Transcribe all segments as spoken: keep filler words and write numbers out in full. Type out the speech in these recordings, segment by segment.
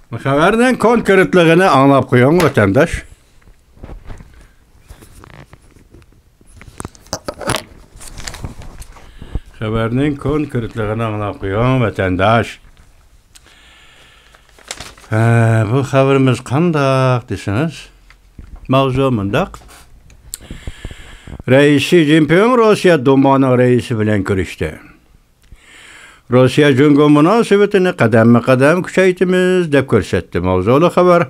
خەۋەرنىڭ كونكرېتلىقىنى ئاڭلاپ قويۇڭ، ۋەتەنداش. خەۋەرنىڭ كونكرېتلىقىنى ئاڭلاپ قويۇڭ، ۋەتەنداش. ھە، بۇ خەۋىرىمىز قانداق دېسىڭىز، ماۋزۇ مۇنداق. رەئىس شى جىنپىڭ روسىيە دۇمانىڭ رەئىسى بىلەن كۆرۈشتى. روسىيە جۇڭگو مۇناسىۋىتىنى قەدەممۇ قەدەم كۈچەيتىمىز، دەپ كۆرسەتتى. ماۋزۇلۇق خەۋەر.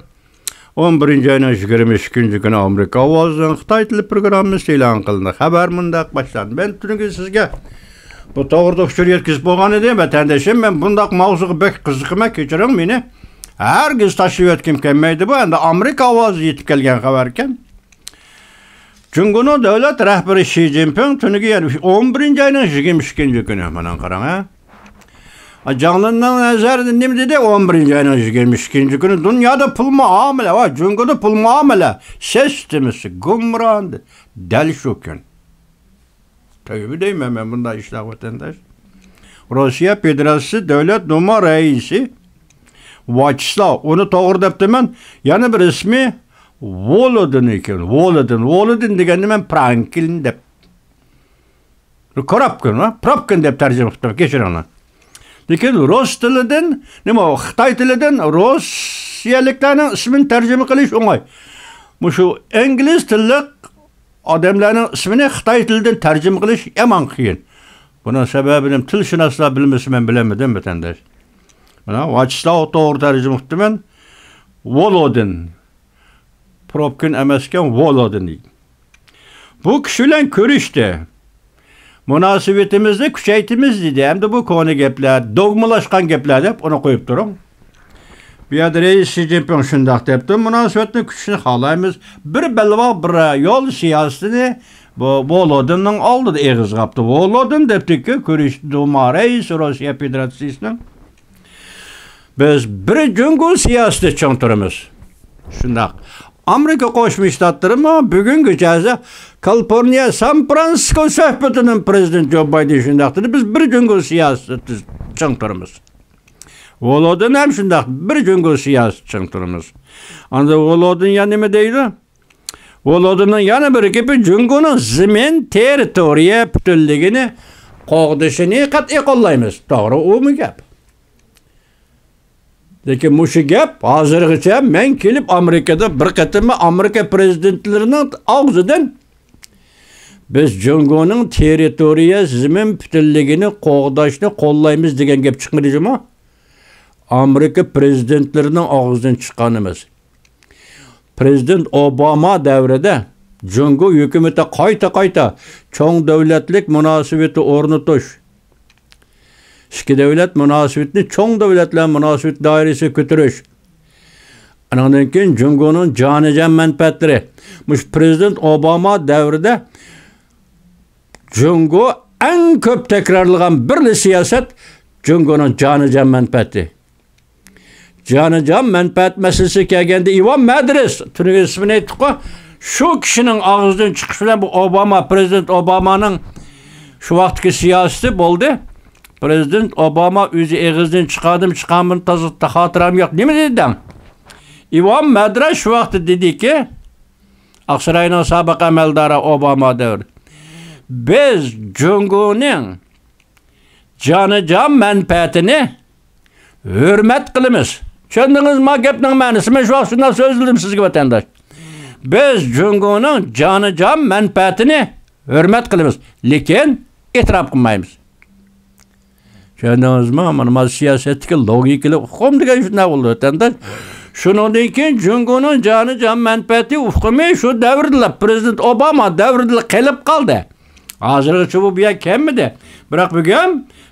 ئون بىرىنچى ئاينىڭ يىگىرمە ئىككىنچى كۈنى ئامېرىكا ئاۋازىنىڭ خىتاي تىلى پروگراممىسى ئېلان قىلىندى. خەۋەر مۇنداق باشلاندى. مەن تۈنۈگۈن سىزگە بۇ توغرىدا ئۇچۇر يەتكۈزۈپ بولغان ئىدىم، ۋەتەندىشىم. مەن بۇنداق ماۋزۇغا بەك قىزىقىمەن، كەچۈرۈڭ مېنى. ھەرگىز تاشلىۋەتكۈم كەلمەيدۇ بۇ. ئەمدى ئامېرىكا ئاۋازى يېتىپ كەلگەن خەۋەركەن. جۇڭگونىڭ دۆلەت رەھبىرى شى جىنپىڭ تۈنۈگۈن، يەنى ئون بىرىنچى ئاينىڭ يىگىرمە ئىككىنچى كۈنى، مانا قاراڭ، ھە. جاڭلىننىڭ نەزەرىدە نېمە دېدى؟ ئون بىرىنچى ئاينىڭ يىگىرمە ئىككىنچى كۈنى دۇنيادا پۇل مۇئامىلە، ۋە جۇڭگودا پۇل مۇئامىلە سىستېمىسى گۇمران. دەل شۇ كۈن. تۆۋە دەيمەن مەن بۇنداق ئىشلارغا، ۋەتەنداش. روسىيە فېدېراتسىيىسى دۆلەت دۇما رەئىسى ۋياچېسلاۋ، ئۇنى توغرا دەپتىمەن، يەنە بىر ئىسمى ۋولودىن ئىكەن. ۋولودىن، ۋولودىن دېگەننى مەن فرانكلىن دەپ، كوراپكىن، ۋە پروپكىن دەپ تەرجىمە قىلىپتىمەن، كەچۈرۈڭلار. لېكىن رۇس تىلىدىن، نېمە، خىتاي تىلىدىن روسىيەلىكلەرنىڭ ئىسمىنى تەرجىمە قىلىش ئوڭاي. مۇشۇ ئىنگلىز تىللىق ئادەملەرنىڭ ئىسمىنى خىتاي تىلىدىن تەرجىمە قىلىش يامان قىيىن. بۇنىڭ سەۋەبىنى تىلشۇناسلار بىلمىسە، مەن بىلەلمىدىم، ۋەتەنداش. مانا، ۋياچېسلاۋ توغرا تەرجىمە قىپتىمەن. ۋولودىن. پروپكىن ئەمەسكەن، ۋولودىن دېگەن. بۇ كىشى بىلەن كۆرۈشتى. مۇناسىۋىتىمىزنى كۈچەيتىمىز دېدى. ئەمدى بۇ كونا گەپلەر، دوگمىلاشقان گەپلەر دەپ ئۇنى قويۇپ تۇرۇڭ. بۇ يەردە رەئىس شى جىنپىڭ شۇنداق دەپتۇ، مۇناسىۋەتنى كۈچىشىنى خالايمىز. بىر بەلباغ، بىر يول سىياسىتىنى بۇ ۋولودىننىڭ ئالدىدا ئېغىزغا ئاپتۇ. ۋولودىن دەپتىكى، كۆرۈشتە دۇما رەئىسى روسىيە فېدېراتسىيىسىنىڭ. بىز بىر جۇڭگو سىياسىتى چىڭ تۇرىمىز. شۇنداق. ئامېرىكا قوشما شتاتلىرىمۇ بۈگۈنگىچە كالىفورنىيە، سان فرانسىسكو سۆھبىتىنىڭ پرېزىدېنت جو بايدېن شۇنداق دېدى، بىز بىر جۇڭگو سىياسىتى چىڭ تۇرىمىز. ۋولودىن ھەم شۇنداق، بىر جۇڭگو سىياسىتى چىڭ تۇرىمىز. ئاندىن ۋولودىن يەنە نېمە دەيدۇ؟ ۋولودىننىڭ يەنە بىر گېپى، جۇڭگونىڭ زېمىن، تېررىتورىيە پۈتۈنلۈكىنى قوغدىشىنى قەتئىي قوللايمىز. توغرا، ئۇمۇ گەپ. لېكىن مۇشۇ گەپ ھازىرغىچە مەن كېلىپ ئامېرىكىدا بىر قېتىممۇ ئامېرىكا پرېزىدېنتلىرىنىڭ ئاغزىدىن «بىز جۇڭگونىڭ تېررىتورىيە، زېمىن پۈتۈنلۈكىنى قوغداشنى قوللايمىز» دېگەن گەپ چىقمىدى جۇمۇ. ئامېرىكا پرېزىدېنتلىرىنىڭ ئاغزىدىن چىققان ئەمەس. پرېزىدېنت ئوباما دەۋرىدە جۇڭگو ھۆكۈمىتى قايتا-قايتا چوڭ دۆلەتلىك مۇناسىۋىتى ئورنىتىش، ئىككى دۆلەت مۇناسىۋىتىنى چوڭ دۆلەتلەر مۇناسىۋىتى دائىرىسىگە كۆتۈرۈش، ئانىڭدىن كېيىن جۇڭگونىڭ جانىجان مەنپەئەتلىرى. مۇشۇ پرېزىدېنت ئوباما دەۋرىدە جۇڭگو ئەڭ كۆپ تەكرارلىغان بىرلا سىياسەت، جۇڭگونىڭ جانىجان مەنپەئەتى. جانىجان مەنپەئەت مەسىلىسىگە كەلگەندە، ئىۋان مەدرىس، تۈنۈگۈن ئىسمىنى ئېيتتۇققۇ، شۇ كىشىنىڭ ئاغزىدىن چىقىشى بىلەن بۇ ئوباما، پرېزىدېنت ئوبامانىڭ شۇ ۋاقىتتىكى سىياسىتى بولدى. پرېزىدېنت ئوباما ئۆزى ئېغىزىدىن چىقاردىمۇ چىقارمىدىمۇ تازا خاتىرەم يوق. نېمە دېدى دەڭ؟ ئىۋان مەدرىس شۇ ۋاقىتتا دېدىكى، ئاقساراينىڭ سابىق ئەمەلدارى ئوباما دەۋرى، بىز جۇڭگونىڭ جانىجان مەنپەئەتىنى ھۆرمەت قىلىمىز. چۈشەندىڭىزما گەپنىڭ مەنىسى؟ مەن شۇ ۋاقىت شۇنداق سۆزلىدىم سىزگە، ۋەتەنداش. بىز جۇڭگونىڭ جانىجان مەنپەئەتىنى ھۆرمەت قىلىمىز، لېكىن ئېتىراپ قىلمايمىز. چۈشەندىڭىزمۇ؟ مانا، مانا سىياسەتتىكى لوگىكىلىق ئۇقۇم دېگەن شۇنداق بولىدۇ، ۋەتەنداش. شۇنىڭدىن كېيىن جۇڭگونىڭ جانىجان مەنپەئەتى ئۇقۇمى شۇ دەۋردىلا، پرېزىدېنت ئوباما دەۋرىدىلا قېلىپ قالدى. ھازىرغىچە بۇ بۇ يەرگە كەلمىدى. بىراق بۈگۈن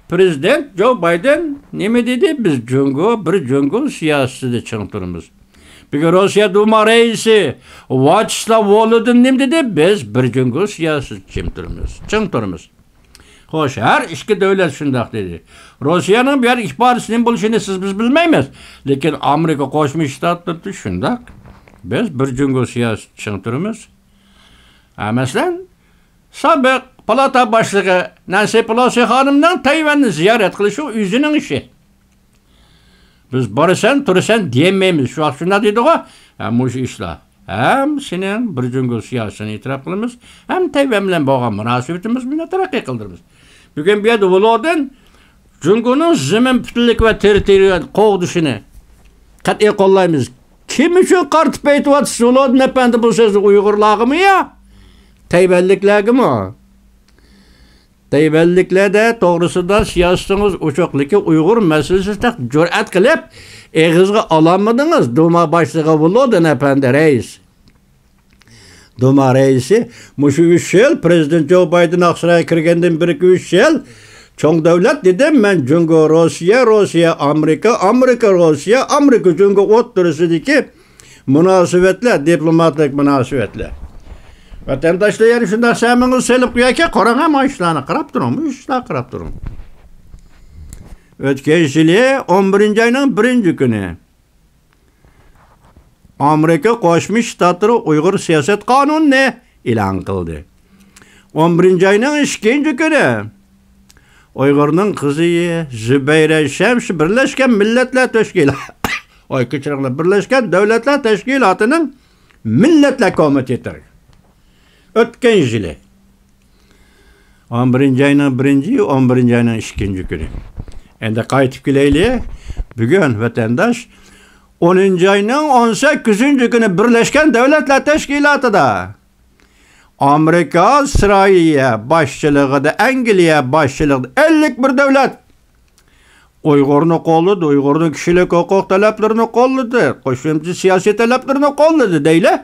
پرېزىدېنت جو بايدېن نېمە دېدى؟ بىز جۇڭگو، بىر جۇڭگو سىياسىتىدە چىڭ تۇرىمىز. بۈگۈن روسىيە دۇما رەئىسى ۋياچېسلاۋ ۋولودىن نېمە دېدى؟ بىز بىر جۇڭگو سىياسىتىدە چىڭ تۇرىمىز. چىڭ تۇرىمىز. خوش، ھەر ئىككى دۆلەت شۇنداق دېدى. روسىيەنىڭ بۇ يەردە ئىپادىسى نېمە بولۇشىنى سىز، بىز بىلمەيمىز. لېكىن ئامېرىكا قوشما شتاتلىرىدا شۇنداق. بىز بىر جۇڭگو سىياسىتى چىڭ تۇرىمىز. ھە، مەسىلەن، سابىق پالاتا باشلىقى نەنسى پېلوسى خانىمنىڭ تەيۋەننى زىيارەت قىلىشى ئۇ ئۆزىنىڭ ئىشى. بىز بارىسەن، تۇرىسەن دېيەلمەيمىز. شۇ ۋاقىت شۇنداق دېدىغۇ. ھە، مۇشۇ ئىشلار. ھەممىسىنىڭ بىر جۇڭگو سىياسىتىنى ئېتىراپ قىلىمىز. ھەم تەيۋەن بىلەن بولغان مۇناسىۋىتىمىزنى تەرەققىي قىلدۇرىمىز. بۈگۈن بۇ يەردە ۋولودىن جۇڭگونىڭ زېمىن پۈتۈنلۈكى ۋە تېررىتورىيە قوغدىشىنى قەتئىي قوللايمىز. كىم ئۈچۈن قارىتىپ ئېيتىۋاتىسىز، ۋولودىن ئەپەندى، بۇ سۆز ئۇيغۇرلارغىمۇ يا تەيۋەنلىكلەرگىمۇ؟ تەيۋەنلىكلەردە توغرىسىدا سىياسىتىڭىز ئوچۇق، لېكىن ئۇيغۇر مەسىلىسىدە جۈرئەت قىلىپ ئېغىزغا ئالالمىدىڭىز، دۇما باشلىقى ۋولودىن ئەپەندى رەئىس. دۇما رەئىسى مۇشۇ ئۈچ يىل، پىرېزىدېنت جو بايدېن ئاقسارايغا كىرگەندىن بېرىكى ئۈچ يىل چوڭ دۆلەت دېدىم مەن، جۇڭگو، روسىيە، روسىيە، ئامېرىكا، ئامېرىكا، روسىيە، ئامېرىكا، جۇڭگو ئوتتۇرىسىدىكى مۇناسىۋەتلەر، دىپلوماتىك مۇناسىۋەتلەر. ۋەتەنداشلار، يەنە شۇنداق سەمىڭىزنى سېلىپ قويايكى، قاراڭ، ھەم ئاشۇلارنى قاراپ تۇرۇڭ، مۇشۇلارنى قاراپ تۇرۇڭ. ئۆتكەن يىلى ئون بىرىنچى ئاينىڭ بىرىنچى كۈنى ئامېرىكا قوشما شتاتلىرى ئۇيغۇر سىياسەت قانۇنىنى ئېلان قىلدى. ئون بىرىنچى ئاينىڭ ئىككىنچى كۈنى ئۇيغۇرنىڭ قىزى زۇبەيرە شەمس بىرلەشكەن مىللەتلەر تەشكىلاتى، ئاي، كەچۈرۈڭلار، بىرلەشكەن دۆلەتلەر تەشكىلاتىنىڭ مىللەتلەر كومىتېتى. ئۆتكەن يىلى ئون بىرىنچى ئاينىڭ بىرىنچى، ئون بىرىنچى ئاينىڭ ئىككىنچى كۈنى. ئەمدى قايتىپ كېلەيلى. بۈگۈن ۋەتەنداش، ئونىنچى ئاينىڭ ئون سەككىزىنچى كۈنى بىرلەشكەن دۆلەتلەر تەشكىلاتىدا ئامېرىكا، ئىسرائىلىيە باشچىلىقىدا، ئەنگلىيە باشچىلىقىدا ئەللىك بىر دۆلەت ئۇيغۇرنى قوللىدى، ئۇيغۇرنىڭ كىشىلىك ھوقۇق تەلەپلىرىنى قوللىدى، قوشۇمچە سىياسىي تەلەپلىرىنى قوللىدى دەيلى.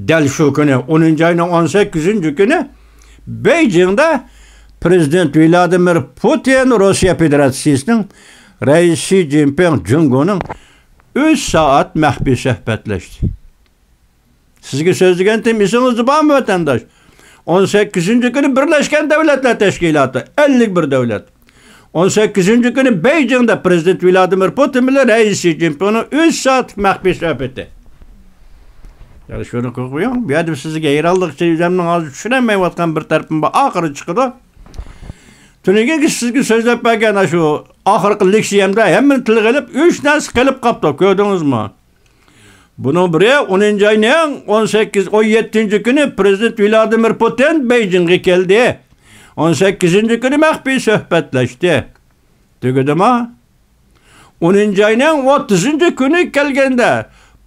دەل شۇ كۈنى، ئونىنچى ئاينىڭ ئون سەككىزىنچى كۈنى بېيجىڭدا پىرېزىدېنت ۋلادىمىر پۇتىن روسىيە فېدېراتسىيىسىنىڭ رەئىسى شى جىنپىڭ جۇڭگونىڭ ئۈچ سائەت مەخپىي سۆھبەتلەشتى. سىزگە سۆزلىگەنتىم، ئېسىڭىزدە بارمۇ، ۋەتەنداش؟ ئون سەككىزىنچى كۈنى بىرلەشكەن دۆلەتلەر تەشكىلاتى، ئەللىك بىر دۆلەت. ئون سەككىزىنچى كۈنى بېيجىڭدا پىرېزىدېنت ۋلادىمىر پۇتىن بىلەن رەئىس شى جىنپىڭنىڭ ئۈچ سائەتلىك مەخپىي سۆھبىتى. يەنى شۇنى قويۇڭ، بۇ يەردە سىزگە ھەيرانلىق ئىچىدە ئۆزۈمنىڭ ھازىر چۈشىنەلمەيۋاتقان بىر تەرىپىم بار، ئاخىرى چىقىدۇ. تۈنۈگۈن سىزگە سۆزلەپ بەرگەن شۇ ئاخىرقى لېكسىيەمدە ھەممىنى تىلغا ئېلىپ، ئۈچ نەرسە قېلىپ قاپتۇ، كۆردىڭىزمۇ؟ بۇنىڭ بىرى، ئونىنچى ئاينىڭ ئون سەككىز، ئون يەتتىنچى كۈنى پىرېزىدېنت ۋلادىمىر پۇتىن بېيجىڭغا كەلدى. ئون سەككىزىنچى كۈنى مەخپىي سۆھبەتلەشتى. تۈگىدىما؟ ئونىنچى ئاينىڭ ئوتتۇزىنچى كۈنى كەلگەندە،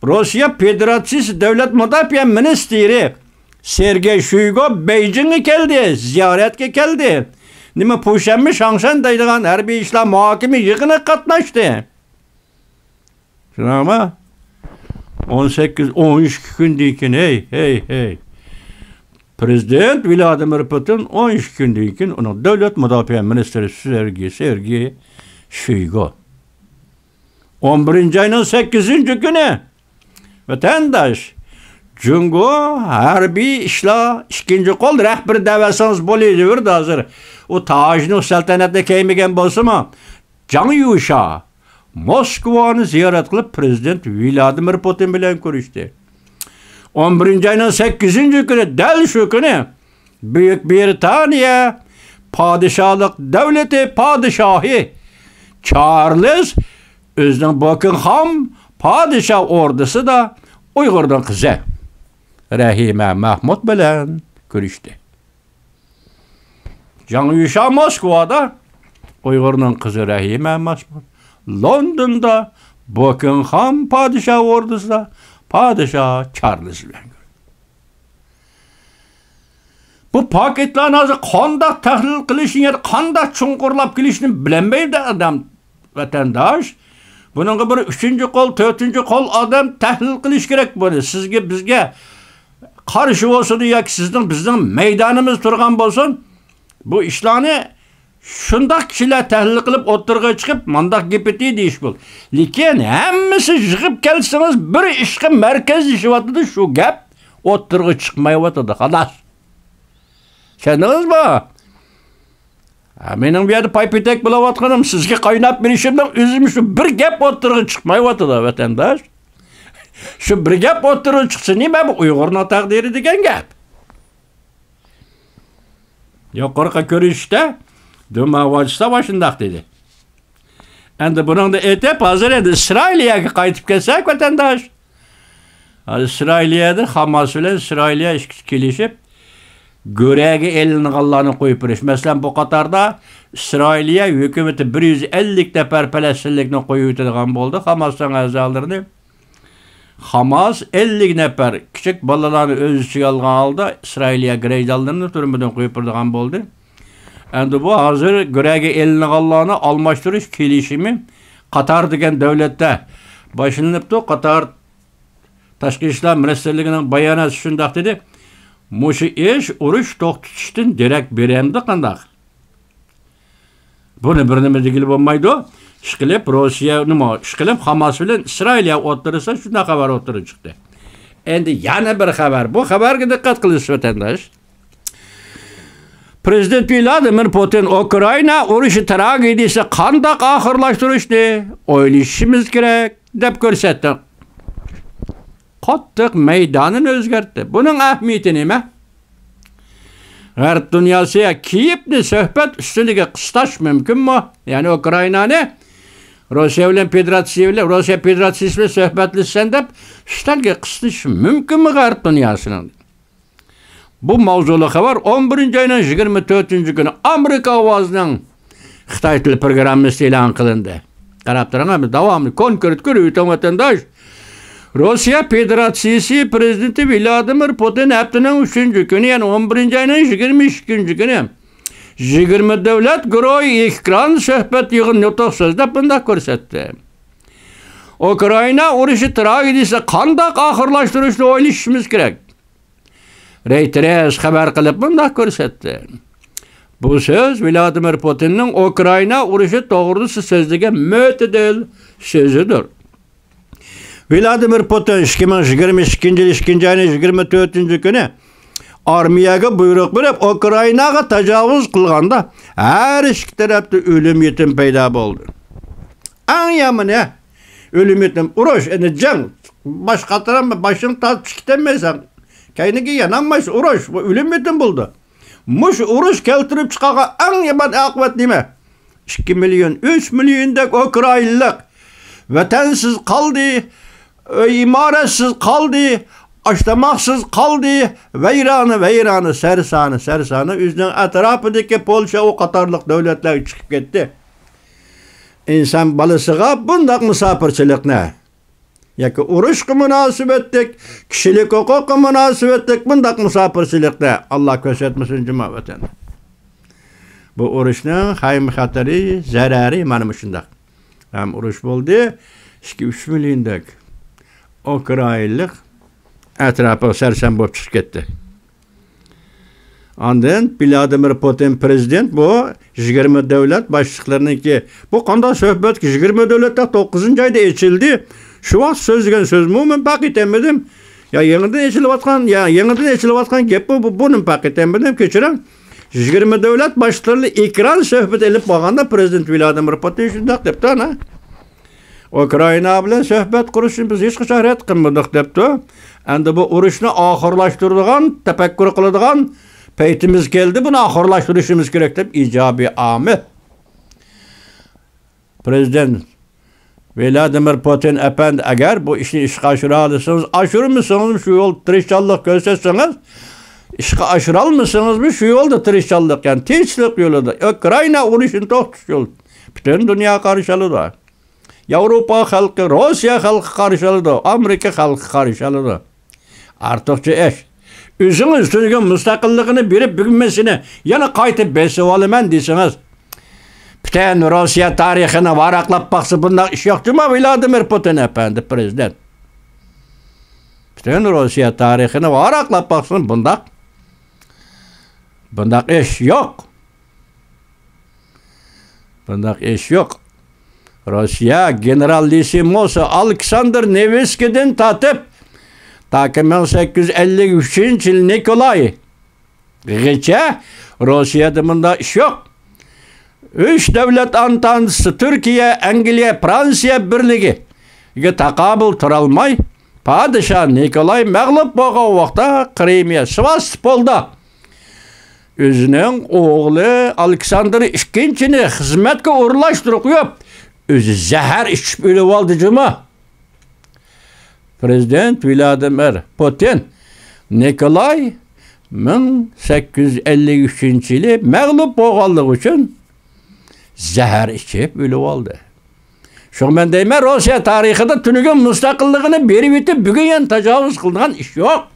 روسىيە فېدېراتسىيىسى دۆلەت مۇداپىئە مىنىستىرى سېرگېي شويگۇ بېيجىڭغا كەلدى، زىيارەتكە كەلدى. نېمە، پۇشەنبە، شاڭشەن دەيدىغان ھەربىي ئىشلار مۇھاكىمە يىغىنىغا قاتناشتى. شۇنداقمۇ؟ ئون سەككىز، ئون ئىككى كۈندىن كېيىن، ھەي، ھەي، ھەي. پىرېزىدېنت ۋلادىمىر پۇتىن ئون ئىككى كۈندىن كېيىن ئۇنىڭ دۆلەت مۇداپىئە مىنىستىرى سېرگېي، سېرگېي شويگۇ. ئون بىرىنچى ئاينىڭ سەككىزىنچى كۈنى، ۋەتەنداش، جۇڭگو ھەربىي ئىشلار ئىككىنچى قول رەھبىرى دەۋەرسىڭىز بولۇۋېرىدۇ ھازىر. ئۇ تاجنى، سەلتەنەتنى كىيمىگەن بولسىمۇ، جاڭ يۈشا موسكۋانى زىيارەت قىلىپ، پىرېزىدېنت ۋلادىمىر پۇتىن بىلەن كۆرۈشتى. ئون بىرىنچى ئاينىڭ سەككىزىنچى كۈنى، دەل شۇ كۈنى بۈيۈك برىتانىيە پادىشاھلىق دۆلىتى پادىشاھى چارلىز ئۆزىنىڭ بۇكىنغھام پادىشاھ ئوردىسىدا ئۇيغۇرنىڭ قىزى رەھىمە مەھمۇد بىلەن كۆرۈشتى. جاڭ يۈشا موسكۋادا، ئۇيغۇرنىڭ قىزى رەھىمە مەھمۇد لوندوندا، بۇكىنغھام پادىشاھ ئوردىسىدا پادىشاھ چارلىز بىلەن كۆرۈشتى. بۇ پاكىتلارنى ھازىر قانداق تەھلىل قىلىشنى، يا قانداق چوڭقۇرلاپ كېلىشنى بىلەلمەيدۇ ئادەم، ۋەتەنداش. بۇنىڭغا بىر ئۈچىنچى قول، تۆتىنچى قول ئادەم تەھلىل قىلىش كېرەك بۇنى. سىزگە، بىزگە قارشى بولسۇن ياكى سىزنىڭ، بىزنىڭ مەيدانىمىز تۇرغان بولسۇن، بۇ ئىشلارنى شۇنداق كىشىلەر تەھلىل قىلىپ ئوتتۇرىغا چىقىپ، مانداق گېپىتى دېيىش بول. لېكىن ھەممىسى يىغىپ كەلسىڭىز، بىر ئىشقا مەركەزلىشىۋاتىدۇ، شۇ گەپ ئوتتۇرىغا چىقمايۋاتىدۇ، خالاس. چۈشەندىڭىزمۇ؟ ھە، مېنىڭ بۇ يەردە پاي-پېتەك بولۇۋاتقىنىم، سىزگە قايناپ بېرىشىمنىڭ ئۆزىمۇ شۇ بىر گەپ ئوتتۇرىغا چىقمايۋاتىدۇ، ۋەتەنداش. شۇ بىر گەپ ئوتتۇرىغا چىقسا، نېمە بۇ ئۇيغۇرنىڭ تەقدىرى دېگەن گەپ؟ يۇقىرىقى كۆرۈشۈشتە دۇما ۋاجىسلاۋ شۇنداق دېدى. ئەمدى بۇنىڭدا ئېيتىپ، ھازىر ئەمدى ئىسرائىلىيەگە قايتىپ كەلسەك، ۋەتەنداش. ھازىر ئىسرائىلىيەدە خاماس بىلەن ئىسرائىلىيە ئىككىسى كېلىشىپ، گۆرەگە ئېلىنغانلارنى قويۇپ بېرىش. مەسىلەن، بۇ قاتاردا ئىسرائىلىيە ھۆكۈمىتى بىر يۈز ئەللىك نەپەر پەلەستىنلىكنى قويۇۋېتىدىغان بولدى، خاماسنىڭ ئەزالىرىنى. خاماس ئەللىك نەپەر كىچىك بالىلارنى ئۆز ئىچىگە ئالغان ھالدا ئىسرائىلىيە گىرەيدانلىرىنى تۈرمىدىن قويۇپ بېرىدىغان بولدى. ئەمدى بۇ ھازىر گۆرەگە ئېلىنغانلارنى ئالماشتۇرۇش كېلىشىمى قاتار دېگەن دۆلەتتە باشلىنىپتۇ. قاتار تاشقى ئىشلار مىنىستىرلىكىنىڭ باياناتى شۇنداق دېدى، مۇشۇ ئىش ئۇرۇش توختىتىشتىن دېرەك بېرەمدۇ قانداق؟ بۇنى بىر نېمە دېگىلى بولمايدۇ. ئىشقىلىپ روسىيە نېمە؟ ئىشقىلىپ خاماس بىلەن ئىسرائىلىيە ئوتتۇرىسىدا شۇنداق خەۋەر ئوتتۇرىغا چىقتى. ئەمدى يەنە بىر خەۋەر. بۇ خەۋەرگە دىققەت قىلىسىز، ۋەتەنداش. پرېزىدېنت ۋلادىمىر پۇتىن ئۇكرائىنا ئۇرۇشى تراگېدىيىسى قانداق ئاخىرلاشتۇرۇشنى ئويلىشىشىمىز كېرەك، دەپ كۆرسەتتى. قاتتىق مەيدانىنى ئۆزگەرتتى. بۇنىڭ ئەھمىيىتى نېمە؟ غەرب دۇنياسى كىيېۋنى سۆھبەت ئۈستىلىگە قىستاش مۇمكىنمۇ؟ يەنى ئۇكرائىنانى روسىيە بىلەن فېدېراتسىيە بىلەن، روسىيە فېدېراتسىيىسى بىلەن سۆھبەتلىشىسەن دەپ ئۈستەلگە قىستىشى مۇمكىنمۇ غەرب دۇنياسىنىڭ؟ بۇ ماۋزۇلۇق خەۋەر ئون بىرىنچى ئاينىڭ يىگىرمە تۆتىنچى كۈنى ئامېرىكا ئاۋازىنىڭ خىتاي تىل پروگراممىسىدا ئېلان قىلىندى. قاراپ تۇرۇڭ، داۋاملىق كونكرېت كۆرۈۋېتىڭ، ۋەتەنداش. روسىيە فېدېراتسىيىسى پرېزىدېنتى ۋلادىمىر پۇتىن ھەپتىنىڭ ئۈچىنچى كۈنى، يەنى ئون بىرىنچى ئاينىڭ يىگىرمە ئىككىنچى كۈنى يىگىرمە دۆلەت گۇرۇھى ئېكران سۆھبەت يىغىنى نۇتۇق سۆزلەپ مۇنداق كۆرسەتتى. ئۇكرائىنا ئۇرۇشى تراگېدىيىسى قانداق ئاخىرلاشتۇرۇشنى ئويلىشىشىمىز كېرەك. رەيتېرس خەۋەر قىلىپ مۇنداق كۆرسەتتى. بۇ سۆز ۋلادىمىر پۇتىننىڭ ئۇكرائىنا ئۇرۇشى توغرىسىدا سۆزلىگەن مۆتىدىل سۆزىدۇر. ۋلادىمىر پۇتىن ئىككى مىڭ يىگىرمە ئىككىنچى يىل ئىككىنچى ئاينىڭ يىگىرمە تۆتىنچى كۈنى ئارمىيەگە بۇيرۇق بېرىپ، ئۇكرائىناغا تاجاۋۇز قىلغاندا، ھەر ئىككى تەرەپتە ئۆلۈم يېتىم پەيدا بولدى. ئەڭ يامىنى، ئۆلۈم يېتىم، ئۇرۇش، ئەنە جەڭ، باش قاتۇرۇپ باشىنى تارتىپ كېتەلمەيسەن. كەينىگە يانالمايسەن، ئۇرۇش، بۇ ئۆلۈم يېتىم بولدى. مۇشۇ ئۇرۇش كەلتۈرۈپ چىقارغان ئەڭ يامان ئاقىۋەت نېمە؟ ئىككى مىليون، ئۈچ مىليوندەك ئۇكرائىنلىق ۋەتەنسىز قالدى، ئۆي ئىمارەتسىز قالدى، ئاشتاماقسىز قالدى، ۋەيرانە، ۋەيرانە، سەرسانە، سەرسانە، ئۆزىنىڭ ئەتراپىدىكى پولشا، ئۇ قاتارلىق دۆلەتلەرگە چىقىپ كەتتى. ئىنسان بالىسىغا بۇنداق مۇساپىرچىلىقنى ياكى ئۇرۇشقا مۇناسىۋەتلىك، كىشىلىك ھوقۇققا مۇناسىۋەتلىك بۇنداق مۇساپىرچىلىقنى ئاللا كۆرسەتمىسۇن، جۇما ۋەتەن. بۇ ئۇرۇشنىڭ خەۋپ-خەتىرى، زەرەرى مانا مۇشۇنداق. ھەم ئۇرۇش بولدى، ئىككى، ئۈچ مىليوندەك ئۇكرائىنلىق ئەتراپىغا سەرسان بولۇپ چىقىپ كەتتى. ئاندىن ۋلادىمىر پۇتىن پرېزىدېنت بۇ يىگىرمە دۆلەت باشلىقلىرىنىڭكى، بۇ قانداق سۆھبەتكە يىگىرمە دۆلەتلەر توققۇزىنچى ئايدا ئېچىلدى. شۇ ۋاقىت سۆزلىگەن سۆزمۇ مەن پەقەت ئېيتەلمىدىم. يا يېڭىدىن ئېچىلىۋاتقان، يا يېڭىدىن ئېچىلىۋاتقان گەپمۇ بۇ، بۇنى پەقەت ئېيتەلمىدىم، كەچۈرۈڭ. يىگىرمە دۆلەت باشلىقلىرى ئېكران سۆھبىتى ئېلىپ بارغاندا پرېزىدېنت ۋلادىمىر پۇتىن شۇنداق دەپتۇ، ئانا. ئۇكرائىنا بىلەن سۆھبەت قۇرۇشنى بىز ھېچقاچان رەت قىلمىدۇق دەپتۇ. ئەمدى بۇ ئۇرۇشنى ئاخىرلاشتۇرىدىغان، تەپەككۇر قىلىدىغان پەيتىمىز كەلدى، بۇنى ئاخىرلاشتۇرۇشىمىز كېرەك دەپ ئىجابىي ئامىل. پرېزىدېنت ۋلادىمىر پۇتىن ئەپەندى، ئەگەر بۇ ئىشنى ئىشقا ئاشۇرالىسىڭىز، ئاشۇرمىسىڭىزمۇ شۇ يولدا تىرىشچانلىق كۆرسەتسىڭىز، ئىشقا ئاشۇرالمىسىڭىزمۇ شۇ يولدا تىرىشچانلىق، يەنى تىنچلىق يولىدا، ئۇكرائىنا ئۇرۇشىنى توختىتىش يولىدا پۈتۈن دۇنيا قارشى ئالىدۇ. ياۋروپا خەلقى، روسىيە خەلقى قارشى ئالىدۇ، ئامېرىكا خەلقى قارشى ئالىدۇ. ئارتۇقچە ئىش. ئۆزىڭىز تۈنۈگۈن مۇستەقىللىقىنى بېرىپ، بۈگۈن مەن سېنى يەنە قايتىپ بېسىۋالىمەن دېسىڭىز، پۈتۈن روسىيە تارىخىنى ۋاراقلاپ باقسا، بۇنداق ئىش يوق جۇما، ۋلادىمىر پۇتىن ئەپەندى پرېزىدېنت. پۈتۈن روسىيە تارىخىنى ۋاراقلاپ باقسۇن، بۇنداق، بۇنداق ئىش يوق. بۇنداق ئىش يوق. روسىيە گېنېرال لېسىموسى ئالېكساندىر نېۋىسكىدىن تارتىپ، تاكى مىڭ سەككىز يۈز ئەللىك ئۈچىنچى يىل نىكولايغىچە روسىيەدە بۇنداق ئىش يوق. ئۈچ دۆلەت ئانتانتىسى، تۈركىيە، ئەنگلىيە، فرانسىيە بىرلىكىگە تاقابىل تۇرالماي، پادىشاھ نىكولاي مەغلۇپ بولغان ۋاقىتتا قىرىمىيە، سېۋاستوپولدا ئۆزىنىڭ ئوغلى ئالېكساندىر ئىككىنچىنى خىزمەتكە ئورۇنلاشتۇرۇپ قويۇپ، ئۆزى زەھەر ئىچىپ ئۆلۈۋالدى جۇما. پرېزىدېنت ۋلادىمىر پۇتىن نىكولاي مىڭ سەككىز يۈز ئەللىك ئۈچىنچى يىلى مەغلۇپ بولغانلىقى ئۈچۈن زەھەر ئىچىپ ئۆلۈۋالدى. شۇڭا مەن دەيمەن، روسىيە تارىخىدا تۈنۈگۈن مۇستەقىللىقىنى بېرىۋېتىپ، بۈگۈن يەنە تاجاۋۇز قىلىدىغان ئىش يوق.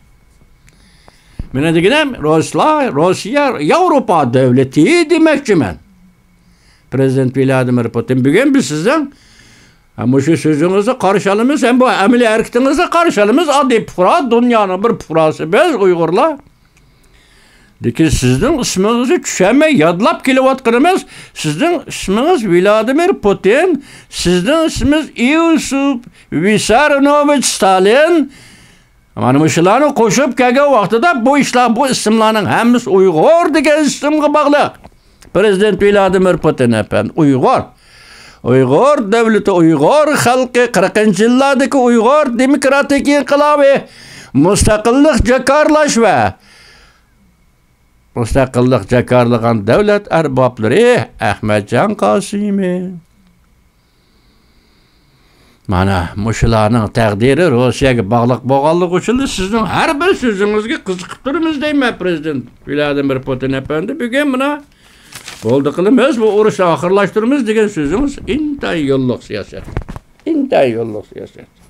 مېنىڭ دېگىنىم، روسلار، روسىيە ياۋروپا دۆلىتى دېمەكچىمەن. پرېزىدېنت ۋلادىمىر پۇتىن، بۈگۈن بىز سىزنىڭ، ھە، مۇشۇ سۆزىڭىزنى قارشى ئالىمىز ھەم بۇ ئەمەلىي ھەرىكىتىڭىزنى قارشى ئالىمىز. ئاددىي پۇقرا، دۇنيانىڭ بىر پۇقراسى بىز، ئۇيغۇرلار. لېكىن سىزنىڭ ئىسمىڭىزنى چۈشەنمەي يادلاپ كېلىۋاتقىنىمىز، سىزنىڭ ئىسمىڭىز ۋلادىمىر پۇتىن، سىزنىڭ ئىسمىڭىز ئىئوسىپ ۋىسسارىيونوۋىچ ستالىن. مانا مۇشۇلارنى قوشۇپ كەلگەن ۋاقتىدا بۇ ئىشلار، بۇ ئىسىملارنىڭ ھەممىسى ئۇيغۇر دېگەن ئىسىمغا باغلىق. پرېزىدېنت ۋلادىمىر پۇتىن ئەپەندى، ئۇيغۇر. ئۇيغۇر دۆلىتى، ئۇيغۇر خەلقى، قىرىقىنچى يىللاردىكى ئۇيغۇر دېموكراتىك ئىنقىلابى، مۇستەقىللىق جاكارلاش ۋە مۇستەقىللىق جاكارلىغان دۆلەت ئەربابلىرى، ئەخمەتجان قاسىمى. مانا مۇشۇلارنىڭ تەقدىرى روسىيەگە باغلىق بولغانلىقى ئۈچۈن سىزنىڭ ھەر بىر سۆزىڭىزگە قىزىقىپ تۇرىمىز دەيمەن، پرېزىدېنت ۋلادىمىر پۇتىن ئەپەندى. بۈگۈن مانا بولدى قىلىمىز، بۇ ئۇرۇشنى ئاخىرلاشتۇرىمىز دېگەن سۆزىڭىز ئىنتايىن يوللۇق سىياسەت. ئىنتايىن يوللۇق سىياسەت.